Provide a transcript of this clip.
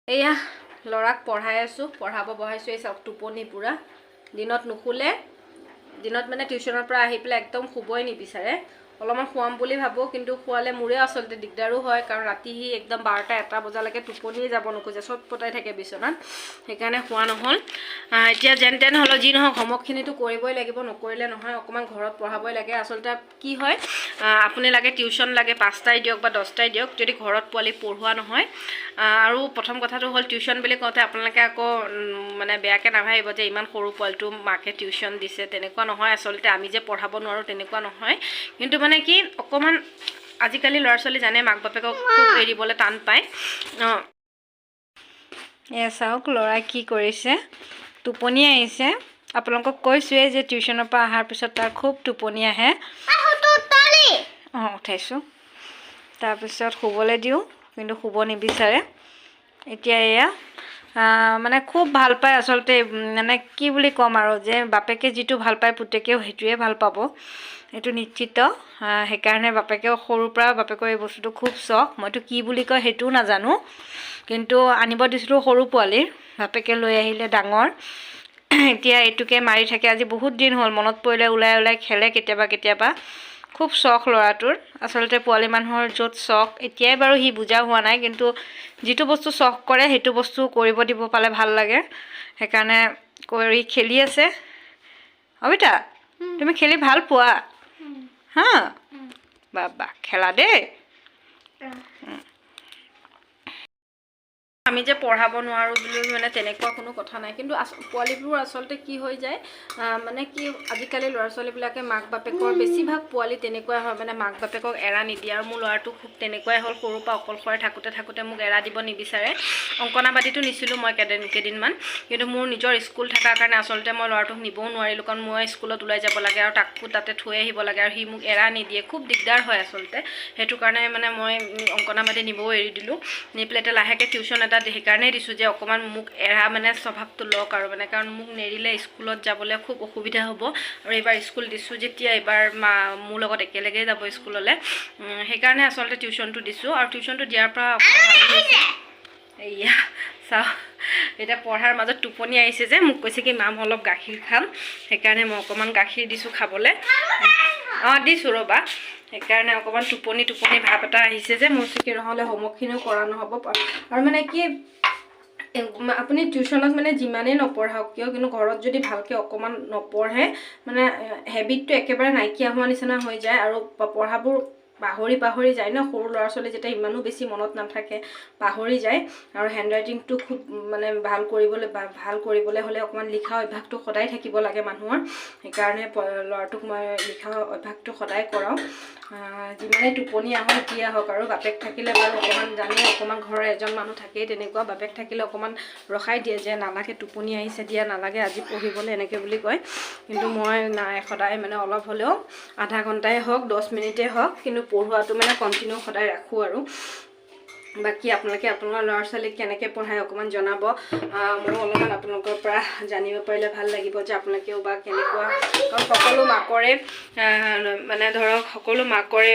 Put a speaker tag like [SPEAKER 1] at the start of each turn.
[SPEAKER 1] এয়া ল'ৰাক পঢ়াই আছোঁ, পঢ়াব বহাইছোঁ। এই চাওক, টোপনি পূৰা। দিনত নুশুলে, দিনত মানে টিউশ্যনৰ পৰা আহি পেলাই একদম শুবই নিবিচাৰে। অলপমান শুৱাম বুলি ভাবোঁ, কিন্তু শুৱালে মোৰে আচলতে দিগদাৰো হয়, কাৰণ ৰাতি সি একদম 12টা 1টা বজালৈকে টোপনিয়ে যাব নোখোজে, চট পটাই থাকে বিচনাত। সেইকাৰণে শুৱা নহ'ল। এতিয়া যেন তেন হ'লেও যি নহওক হোমৱৰ্কখিনিতো কৰিবই লাগিব, নকৰিলে নহয়। অকণমান ঘৰত পঢ়াবই লাগে। আচলতে কি হয়, আপুনি লাগে টিউশ্যন লাগে 5টাই দিয়ক বা 10টাই দিয়ক, যদি ঘৰত পোৱালি পঢ়োৱা নহয়। আৰু প্ৰথম কথাটো হ'ল, টিউশ্যন বুলি কওঁতে আপোনালোকে আকৌ মানে বেয়াকৈ নাভাবিব যে ইমান সৰু পোৱালিটো মাকে টিউশ্যন দিছে, তেনেকুৱা নহয়। আচলতে আমি যে পঢ়াব নোৱাৰোঁ তেনেকুৱা নহয়, কিন্তু মানে কি অকণমান আজিকালি ল'ৰা ছোৱালী জানে, মাক বাপেকক খুব এৰিবলৈ টান পায়। অঁ, এয়া চাওক ল'ৰাই কি কৰিছে। টোপনি আহিছে। আপোনালোকক কৈছোঁৱেই যে টিউশ্যনৰ পৰা অহাৰ পিছত তাৰ খুব টোপনি আহে। অঁ, উঠাইছোঁ। তাৰপিছত শুবলৈ দিওঁ, কিন্তু শুব নিবিচাৰে। এতিয়া এয়া মানে খুব ভাল পায় আচলতে। মানে কি বুলি ক'ম আৰু যে বাপেকে যিটো ভাল পায়, পুতেকেও সেইটোৱে ভাল পাব, এইটো নিশ্চিত। সেইকাৰণে বাপেকেও সৰুৰ পৰা বাপেকৰ এই বস্তুটো খুব চখ। মইতো কি বুলি কয় সেইটোও নাজানো, কিন্তু আনিব দিছিলোঁ সৰু পোৱালিৰ, বাপেকে লৈ আহিলে ডাঙৰ। এতিয়া এইটোকে মাৰি থাকে। আজি বহুত দিন হ'ল, মনত পৰিলে ওলাই ওলাই খেলে কেতিয়াবা কেতিয়াবা। খুব চখ ল'ৰাটোৰ। আচলতে পোৱালি মানুহৰ য'ত চখ, এতিয়াই বাৰু সি বুজা হোৱা নাই, কিন্তু যিটো বস্তু চখ কৰে সেইটো বস্তু কৰিব দিব পালে ভাল লাগে। সেইকাৰণে কৰি খেলি আছে। অবিতা, তুমি খেলি ভাল পোৱা? হা, বাবা খেলা দেই। আমি যে পঢ়াব নোৱাৰোঁ বুলি মানে তেনেকুৱা কোনো কথা নাই, কিন্তু পোৱালিবোৰ আচলতে কি হৈ যায়, মানে কি আজিকালি ল'ৰা ছোৱালীবিলাকে মাক বাপেকৰ, বেছিভাগ পোৱালি তেনেকুৱাই হয়, মানে মাক বাপেকক এৰা নিদিয়ে। আৰু মোৰ ল'ৰাটো খুব তেনেকুৱাই হ'ল। সৰুৰ পৰা অকলশৰে থাকোঁতে থাকোঁতে মোক এৰা দিব নিবিচাৰে। অংকনাবাদীতো নিছিলোঁ মই কেইদিনমান, কিন্তু মোৰ নিজৰ স্কুল থকাৰ কাৰণে আচলতে মই ল'ৰাটোক নিবও নোৱাৰিলোঁ, কাৰণ মই স্কুলত ওলাই যাব লাগে আৰু তাকো তাতে থৈ আহিব লাগে আৰু সি মোক এৰা নিদিয়ে, খুব দিগদাৰ হয় আচলতে। সেইটো কাৰণে মানে মই অংকনাবাদী নিবও এৰি দিলোঁ। নি পেলাই এতিয়া লাহেকৈ টিউশ্যন এটা সেইকাৰণেই দিছোঁ যে অকণমান মোক এৰা মানে স্বভাৱটো লওক আৰু মানে কাৰণ মোক নেৰিলে স্কুলত যাবলৈ খুব অসুবিধা হ'ব। আৰু এইবাৰ স্কুল দিছোঁ যেতিয়া এইবাৰ মা মোৰ লগত একেলগেই যাব স্কুললৈ। সেইকাৰণে আচলতে টিউশ্যনটো দিছোঁ আৰু টিউশ্যনটো দিয়াৰ পৰা অকণমান ভাল হৈছে। এয়া চাওঁ, এতিয়া পঢ়াৰ মাজত টোপনি আহিছে যে মোক কৈছে কি, মাম, অলপ গাখীৰ খাম। সেইকাৰণে মই অকণমান গাখীৰ দিছোঁ খাবলৈ। অঁ, দিছোঁ ৰ'বা। সেইকাৰণে অকণমান টোপনি টোপনি ভাৱ এটা আহিছে যে মোৰ কি নহ'লে হোমৱৰ্কখিনিও কৰা নহ'ব। আৰু মানে কি, আপুনি টিউশ্যনত মানে যিমানেই নপঢ়াওক কিয়, কিন্তু ঘৰত যদি ভালকৈ অকণমান নপঢ়ে, মানে হেবিটটো একেবাৰে নাইকিয়া হোৱা নিচিনা হৈ যায় আৰু পঢ়াবোৰ পাহৰি পাহৰি যায় ন। সৰু ল'ৰা ছোৱালী যেতিয়া ইমানো বেছি মনত নাথাকে, পাহৰি যায়। আৰু হেণ্ডৰাইটিংটো খুব মানে ভাল কৰিবলৈ হ'লে অকণমান লিখা অভ্যাসটো সদায় থাকিব লাগে মানুহৰ। সেইকাৰণে ল'ৰাটোক মই লিখা অভ্যাসটো সদায় কৰাওঁ, যিমানেই টোপনি আহক যি আহক। আৰু বাপেক থাকিলে বাৰু অকণমান জানেই, অকণমান ঘৰৰ এজন মানুহ থাকেই তেনেকুৱা। বাপেক থাকিলে অকণমান ৰখাই দিয়ে যে নালাগে, টোপনি আহিছে দিয়া, নালাগে আজি পঢ়িবলৈ, এনেকৈ বুলি কয়। কিন্তু মই নাই, সদায় মানে অলপ হ'লেও আধা ঘণ্টাই হওক, 10 মিনিটেই হওক, কিন্তু পঢ়োৱাটো মানে কণ্টিনিউ সদায় ৰাখোঁ। আৰু বাকী আপোনালোকে আপোনালোকৰ ল'ৰা ছোৱালীক কেনেকৈ পঢ়ায় অকণমান জনাব। ময়ো অলপমান আপোনালোকৰ পৰা জানিব পাৰিলে ভাল লাগিব যে আপোনালোকেও বা কেনেকুৱা, কাৰণ সকলো মাকৰে মানে ধৰক সকলো মাকৰে